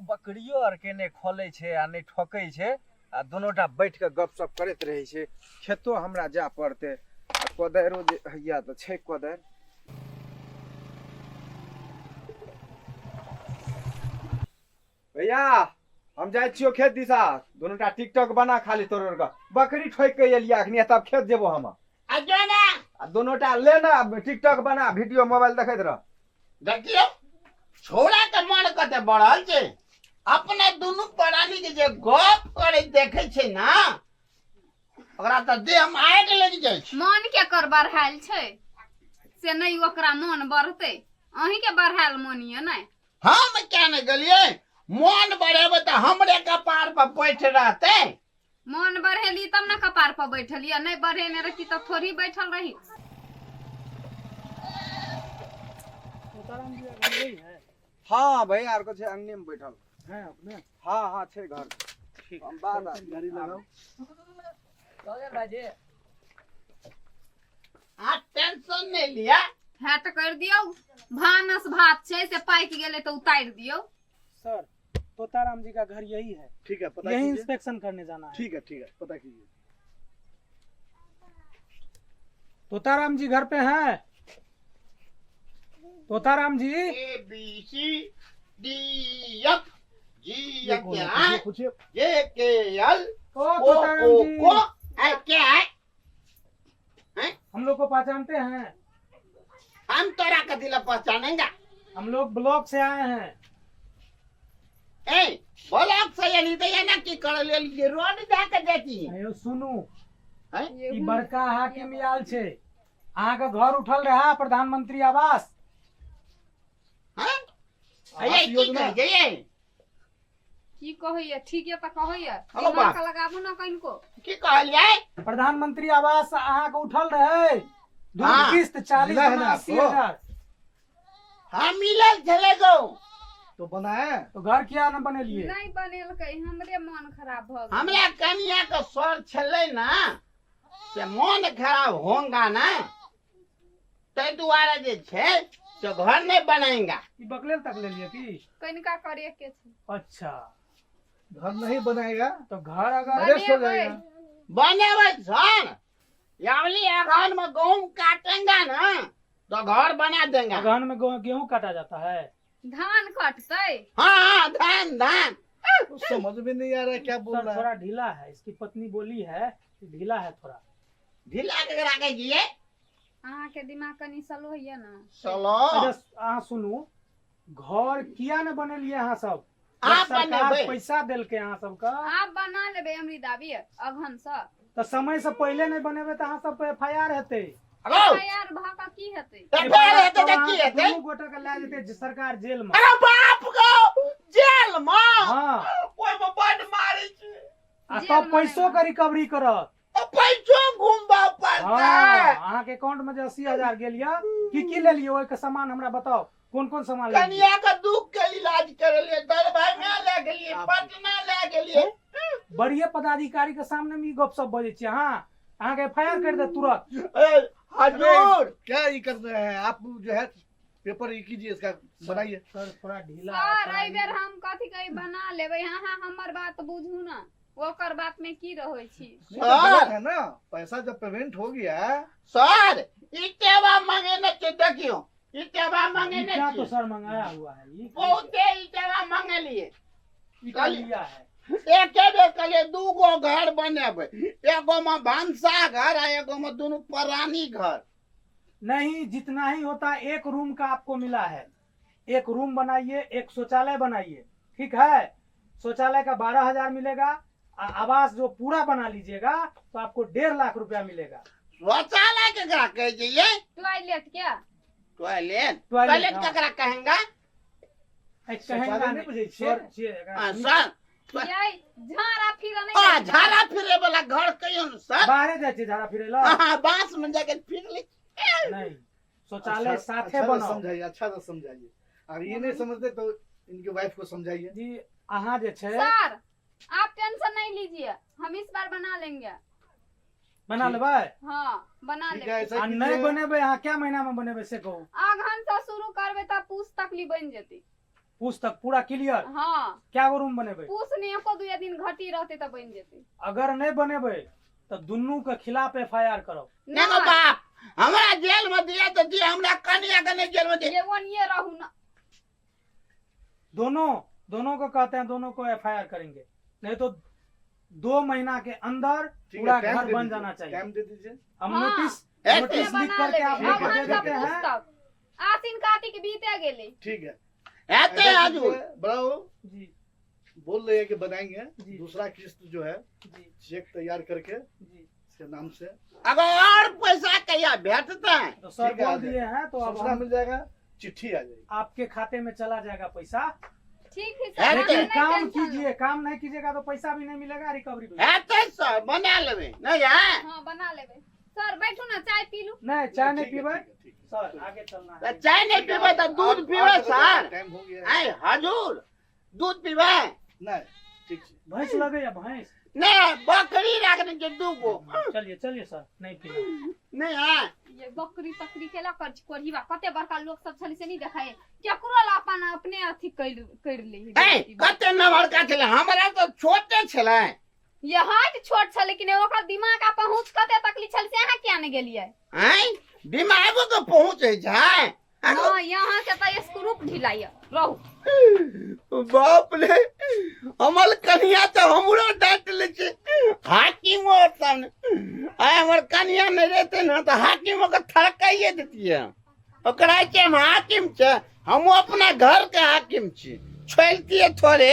बकरियो आरके नहि खोलै छै आ नहि ठोकै छै आ दुनूटा बैठ कऽ गपशप करैत रहै छै। खेतो हमरा जाय पड़तै आ कोदारिओ जे हैया तऽ छै कोदारि। भैया हम जाइ छियौ खेत दिशा, दुनूटा टिकटॉक बना खाली तोर के। बकरी ठोकि के एलियै अखनी, तब खेत जेबो हम। आ जो ना। आ दुनूटा ले ना टिकटॉक बना, वीडियो मोबाइल देखैत रह। देखियो छोड़ा के मन कते बढ़ल छै, अपना दुनू प्राणी के जे गप करे देखे छै ना, ओकरा तऽ देह मे आगि लागि जाइ छै। मन के कर बढ़ायल छै से नहि, ओकरा मन बढ़तै, अहीं के बढ़ायल मन ये नहि। हम क्या नहीं गेलियै, मन बढ़ेबै तऽ हमरे कपार पर बैठ रहतै। मन बढ़ेली तब ने कपार पर बैठलियै, नहि बढ़ेने रहती तब थोड़ी बैठल रही। तोताराम जी घर यही है? हाँ भैया आर को छै अंगने में बैठल है अपने। हाँ हाँ छै घर। ठीक। हम बाद गाड़ी लगाओ। आ टेंशन नहीं लिया। हैट कर दियौ, भानस भात छै से पाकि गेलै तऽ उतारि दियौ। सर तोताराम जी का घर यही है। ठीक है, पता यही कीजिए। इंस्पेक्शन करने जाना है। ठीक है ठीक है, पता कीजिए। तोताराम जी घर पे हैं? Totaram ji? A B C D F G ये एच कौन है? आई पूछिए, पूछिए। जे के एल ओ ओ तोताराम ओ जी, को है क्या है? हम लोग को पहचानते हैं? हम तोरा का दिला पहचानेंगे। हम लोग ब्लॉक से आए हैं। ए ब्लॉक से एली तो ये ना की कर लेली, रोड जाके देखी। अयो सुनू, हैं? ई बड़का हाकिम आयल छै, अहाँके घर उठल रहा प्रधानमंत्री आवास। हैं? आवास अये की योजना। कह ये? की कहैया? ठीक ये तऽ कहैया। हेलो दिमाग बा। लगाबू ना कनिको। की कहलियै? प्रधानमंत्री आवास अहाँके उठल रहे, दू हाँ। किस्त 40 मिला है ना 80 आपको? हजार। हाँ मिलल छलै गो। तो बनाए तो घर किया न बनेलिए? नहि बनेलकै, हमरे मन खराब भऽ गेल। हमरा कनिया के सर छलै ना से मन खराब होगा ना, ताहि दुआरे जे छै से घर नहि बनाएंगा। ई बकलेल तक लेलिए की? कनिका करे के छै। अच्छा घर नहीं बनाएगा तो घर अगर अरेस्ट हो बनेबै। जाएगा। बनेबै सर, यावली अगहन में गहूम काटेंगा ना तो घर बना देंगे। अगहन में गेहूं काटा जाता है? धान कटतै। हाँ हाँ धान धान। तो समझ में नहीं आ रहा है क्या बोल सर रहा है। थोड़ा ढीला है, इसकी पत्नी बोली है कि ढीला है थोड़ा। ढीला केकरा कहै छियै? अहाँके दिमाग कनि स्लो होइया ना। चलो। अच्छा अहाँ सुनू, घर किया न बनेलिए अहाँ सब? जब आप सरकार बनेबै। पैसा देलकै अहाँ सबके आब बना लेबै अमृत दाबी अगहन से। तऽ समय से पहिले नहि बनेबै तऽ अहाँ सब पे एफ I R हेतै। हेलो। एफआईआर भऽ कऽ की हेतै? एफआईआर हेतै तऽ की हेतै? दुनू गोटा के लए जेतै सरकार जेल में। अरे बाप गो, जेल में? हाँ। ओहिमे बड मारै छै। आ जेल तब में पैसो नहि। के रिकवरी करत। ओ पैसो घुमबऽ पड़तै। हाँ, अहाँके अकाउंट में जे 80,000 गेल यऽ, की की लेलियै ओहिके सामान हमरा बताउ, कोन कोन सामान लेलियै? कनिया के दुख के इलाज करेलियै, दरभंगा लए गेलियै, पटना लए गेलियै। बड़िए पदाधिकारी के सामने में ई गप सब बजै छियै अहाँ, अहाँके एफ I R कर देत तुरंत। ए, हजूर क्या ये कर रहे हैं आप? जो है पेपर ये कीजिए, इसका बनाइए। सर थोड़ा ढीला है, सर थोड़ा एहि बेर हम कथी कही बना लेबै, अहाँ हमर बात बुझू ना, ओकर बात में की रहै छी। नहीं तो गलत है ना, पैसा जब पेमेंट हो गया। सर इटेवा मंगेने छै, देखियो इटेवा मंगेने ईटा तो छै। सर मंगाया हुआ है, ई बहुते इटेवा मंगेलिए। ईटा लिया है। एके बेर कहलिए दू गो घर बनेबै, एगो में भनसा घर आ एगो में दुनू प्राणी घर। नहीं, जितना ही होता एक रूम का आपको मिला है, एक रूम बनाइए, एक शौचालय बनाइए, ठीक है? शौचालय का 12,000 मिलेगा, आवास जो पूरा बना लीजिएगा तो आपको 1.5 लाख रुपया मिलेगा। शौचालय केकरा कहै छै ये? टॉयलेट के। टॉयलेट। टॉयलेट, टॉयलेट हाँ। केकरा कहेंगा? ए, शौचालय कहेंगा नहीं बुझै छियै? सर, छियै, एकरा हाँ, सर। ये झाड़ा फिरे नहीं आ जाइ छै। झाड़ा फिरे वाला घर कहियो ने सर। बाहरे जाइ छियै झाड़ा फिरे ला? हाँ, बांस में जाके फिर ले। नहीं, शौचालय अच्छा- साथे अच्छा से बनाओ। समझाइए, अच्छा से समझाइए। अगर ये नहीं समझते तो इनके वाइफ को समझाइए। जी अहाँ जे छै सर आप टेंशन नहीं लीजिए, हम इस बार बना लेंगे। बना लेबै? हाँ बना ठीक है, लेंगे। ऐसा आ कीजिए। नहीं बनेबै अहाँ, क्या महीना में बनेबै से कहू? अगहन से शुरू करबै तऽ पूस तक ली बनि जेतै। पूस तक पूरा क्लियर? हाँ। क्या गो रूम बनेबै? पूस नहि एको दुए दिन घटी रहतै तऽ बनि जेतै। अगर नहीं बनेबै तऽ दुनू के खिलाफ एफ I R करब। नहीं गो बाप, हमरा जेल में दिया तो दिया, हमरा कनिया के नहीं जेल में दिया। ये ओनिये रहू ना। दोनों दोनों को कहते हैं, दोनों को एफ I R करेंगे, नहीं तो 2 महीना के अंदर ठीक है, पूरा टाइम घर दे बन दीजिए, जाना चाहिए। टाइम दे दीजिए। हम हाँ। नोटिस ऐसे। नोटिस लिख बना करके आप लेबै। लोग को अब दे हम देते सब हैं। पूस तक आसिन कार्तिक बीते गेलै। ठीक है, ऐसे ऐसा हजूर। कीजिए, बड़ा जी बोल रहे हैं कि बनाएंगे जी। दूसरा किस्त जो है जी चेक तैयार करके जी इसके नाम से। अगर और पैसा कहिया भेटते? तो सर ठीक है, आ बोल दिए हैं तो अब सूचना हम मिल जाएगा, चिट्ठी आ जाएगी। आपके खाते में चला जाएगा पैसा। ठीक है है सर, अहाँ लेकिन नहि काम टेंशन लू। कीजिए, काम नहीं कीजिएगा तो पैसा भी नहीं मिलेगा, रिकवरी भी। हेतै सर, बना लेबै नहीं है? हाँ बना लेबै सर, बैठू ना चाय पी लू। नहीं चाय नहीं ठीक है, पीबै ठीक है, ठीक है। सर, आगे चलना तऽ है। चाय नहीं पीबै तऽ दूध पीबै 8 बजे सर? टाइम हो गया है। आइ हजूर दूध पीबै? नहीं, ठीक है। भैंस लगे या भैंस? नहीं, बकरी राखने छै दू गो। चलिए चलिए सर, नहीं पीना। नहीं है? ये बकरी तकरी केला कर छी कोढ़ीबा, कते बड़का लोक सब छलै से नहीं देखाय, केकरो ला अपन अपने अथी कर कर ले। ए कते नमहरका छलै, हमरा तऽ छोटे छलै। ये हाथ छोट छलै कि नहि, ओकर दिमाग आ पहुँच कते तकली छल से अहाँ किया नहि गेलियै? आँय, दिमागो के पहुँचै छै? हाँ, यहाँ के तऽ स्क्रूप ढीला ये रहू। बाप रे, हमर कनिया तऽ हमरो डांट लै छै हाकिमो सामने। आइ हमर कनिया नहि रहतै ने तऽ हाकिम ओकर थड़काइए देतियै। ओकरा छै हम हाकिम छै, हमहूँ अपना घर के हाकिम छी, छोड़ितियै थोड़े।